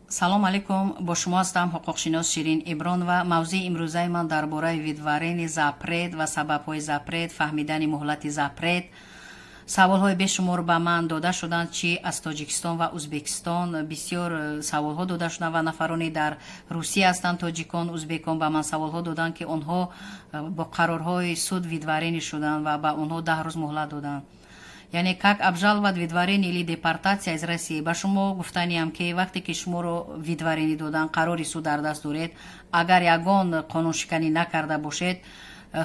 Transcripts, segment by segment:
Салом алейкум, бо шумо ҳастам ҳуқуқшинос Ширин Ибронова. Мавзӯи имрӯзаи ман дар бораи выдворение, запрет ва сабабҳои запрет, фаҳмидани муҳлати запрет. Саволҳои бешумор ба ман дода шуданд, чи аз Тоҷикистон ва Узбекистон бисёр саволҳо дода шуданд ва нафароне дар Русия ҳастанд, тоҷикон, узбекон, ба ман саволҳо доданд, ки онҳо бо қарорҳои суд выдворение шуданд ва ба онҳо 10 рӯз муҳлат доданд, яъне как обжаловать выдворение или депортация из России. Ба шумо гуфтаниам, ки вақте ки шуморо выдворение доданд, қарори суд дар даст доред, агар ягон қонуншиканӣ накарда бошед,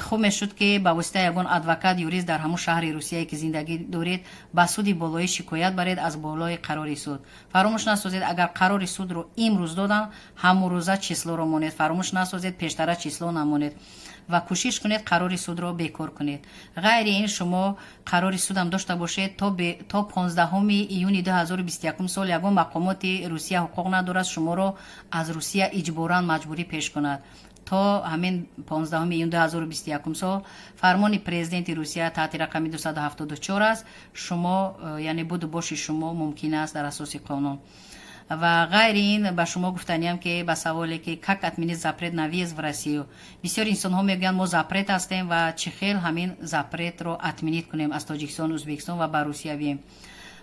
хуб мешуд, ки ба воситаи ягон адвокат, юрист дар ҳамон шаҳри Русияе, ки зиндагӣ доред, ба суди болоӣ шикоят баред аз болои қарори суд. Фаромӯш насозед, агар қарори судро имрӯз доданд, ҳамон рӯза числоро монед. Фаромӯш насозед, пештара число намонед ва кӯшиш кунед, қарори судро бекор кунед. Ғайри ин, шумо қарори судам дошта бошед, то 15 июни 2021 сол ягон мақомоти Русия ҳуқуқ надорад шуморо аз Русия иҷборан, маҷбурӣ пеш кунад. То ҳамин 15 июн 2021 сол фармони президенти Русия таҳти рақами 274 аст. Шумо, яъне буду боши шумо мумкин аст дар асоси қонун. Ва ғайри ин, ба шумо гуфтаниям, ки ба саволе, ки как отменить запрет на въезд в Россию, бисёр инсонҳо мегӯянд, мо запрет ҳастем ва чӣ хел ҳамин запретро отменить кунем, аз Тоҷикистон, Узбекистон ва ба Русия бием.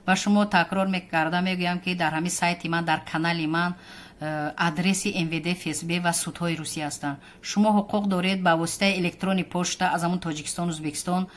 Ба шумо такрор карда мегӯям, ки дар ҳамин сайти ман, дар канали ман адреси МВД, ФСБ ва судҳои Русия ҳастанд. Шумо ҳуқуқ доред ба воситаи электронный почта аз ҳамон Тоҷикистон, Узбекистон,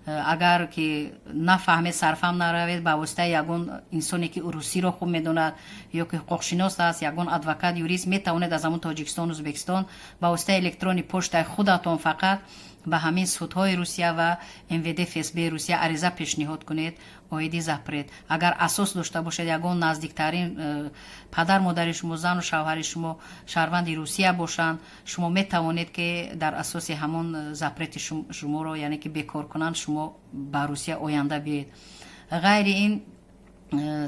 агар ки нафаҳмед, сарфаҳм наравед, ба воситаи ягон инсоне, ки русиро хуб медонад ё ки ҳуқуқшинос аст, ягон адвокат, юрист, метавонед аз ҳамон Тоҷикистон, Узбекистон ба воситаи электронный почтаи худатон фақат ба ҳамин судҳои Русия ва МВД, ФСБ Русия ариза пешниҳод кунед оиди запрет. Агар асос дошта бошед, ягон наздиктарин падар модари шумо, зану шавҳари шумо шаҳрванди Русия бошанд, шумо метавонед, ки дар асоси ҳамон запрети шуморо, яъне ки бекор кунанд, шумо ба Русия оянда биёед. Ғайри ин,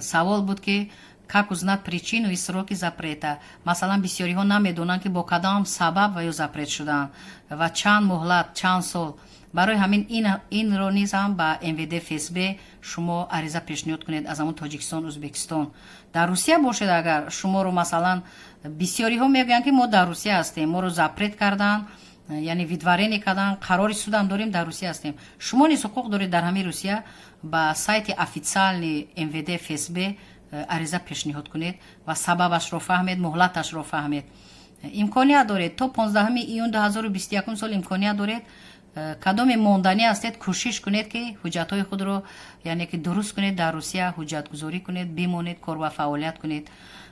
савол буд, ки как узнать причину и сроки запрета. Масалан, бисёриҳо намедонанд, ки бо кадом сабаб ва ё запрет шудаанд ва чанд муҳлат, чанд сол. Барои ҳамин инро низ ҳам ба МВД, ФСБ шумо ариза пешниҳод кунед аз ҳамон Тоҷикистон, Узбекистон. Дар Русия бошед, агар шуморо, масалан, бисёриҳо мегӯянд, ки мо дар Русия ҳастем, моро запрет карданд, яъне выдворение карданд, қарори судам дорем, дар Русия ҳастем. Шумо низ ҳуқуқ доред дар ҳамин Русия ба сайти официальный МВД, ФСБ ариза пешниҳод кунед ва сабабашро фаҳмед, муҳлаташро фаҳмед. Имконият доред то 15 июн 2021 сол, имконият доред. Кадоме монданӣ ҳастед, кӯшиш кунед, ки ҳуҷҷатҳои худро, яъне ки дуруст кунед, дар Русия ҳуҷҷатгузорӣ кунед, бимонед, кор ва фаъолият кунед.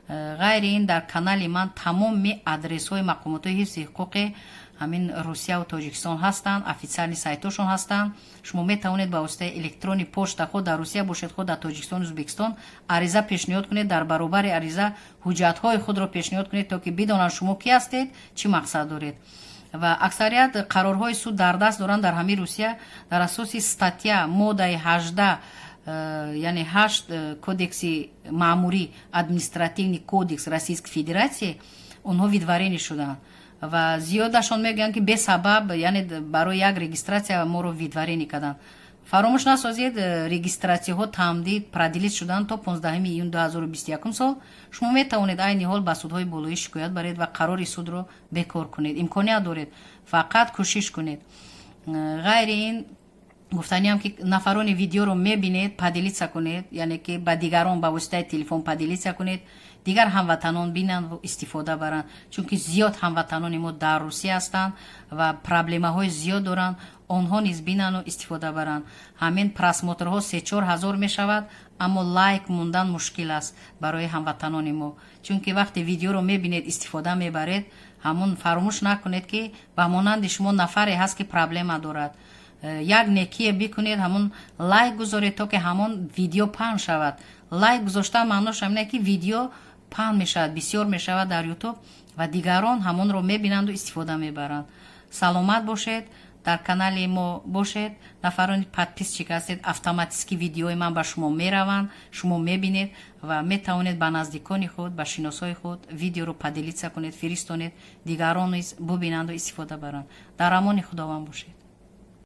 Ғайри ин, дар канали ман тамоми адресҳои мақомотҳои ҳифзи ҳуқуқи ҳамин Русияву Тоҷикистон ҳастанд, официальный сайтошон ҳастанд. Шумо метавонед ба воситаи электронный почта, худ дар Русия бошед, худ дар Тоҷикистон, Узбекистон, ариза пешниҳод кунед. Дар баробари ариза ҳуҷҷатҳои худро пешниҳод кунед, то ки бидонанд, шумо кӣ ҳастед, чӣ мақсад доред. Ва аксарият қарорҳои суд дар даст доранд дар ҳамин Русия. Дар асоси статья, моддаи 18, яъне 8 кодекси маъмурӣ, административный кодекс Российской Федерации, онҳо выдворение шуданд ва зиёдашон мегӯянд, ки бесабаб, яъне барои як регистрация моро выдворение карданд. Фаромӯш насозед, регистратсияҳо тамдид, продлить шуданд то 15 июн 2021 сол. Шумо метавонед айни ҳол ба судҳои болоӣ шикоят баред ва қарори судро бекор кунед. Имконият доред, фақат кӯшиш кунед. Ғайри ин, гуфтаниам, ки нафарони видеоро мебинед, поделиться кунед, яъне ки ба дигарон ба воситаи телефон поделиться кунед, дигар ҳамватанон бинанд ва истифода баранд, чунки зиёд ҳамватанони мо дар Русия ҳастанд ва проблемаҳои зиёд доранд. Онҳо низ бинанду истифода баранд. Ҳамин просмотрҳо 3-4 ҳазор мешавад, аммо лайк мондан мушкил аст барои ҳамватанони мо, чунки вақте видеоро мебинед, истифода мебаред, ҳамун фаромӯш накунед, ки ба монанди шумо нафаре ҳаст, ки проблема дорад. Як некие бикунед, ҳамун лайк гузоред, то ки ҳамон видео паҳн шавад. Лайк гузоштан маънош ҳамин, ки видео паҳн мешавад, бисёр мешавад дар Ютуб ва дигарон ҳамонро мебинанду истифода мебаранд. Саломат бошед, дар канали мо бошед. Нафарони подписчик ҳастед, автоматически видеои ман ба шумо мераванд, шумо мебинед ва метавонед ба наздикони худ, ба шиносҳои худ видеоро поделиться кунед, фиристонед, дигарон низ бубинанду истифода баранд. Дар амони Худованд бошед.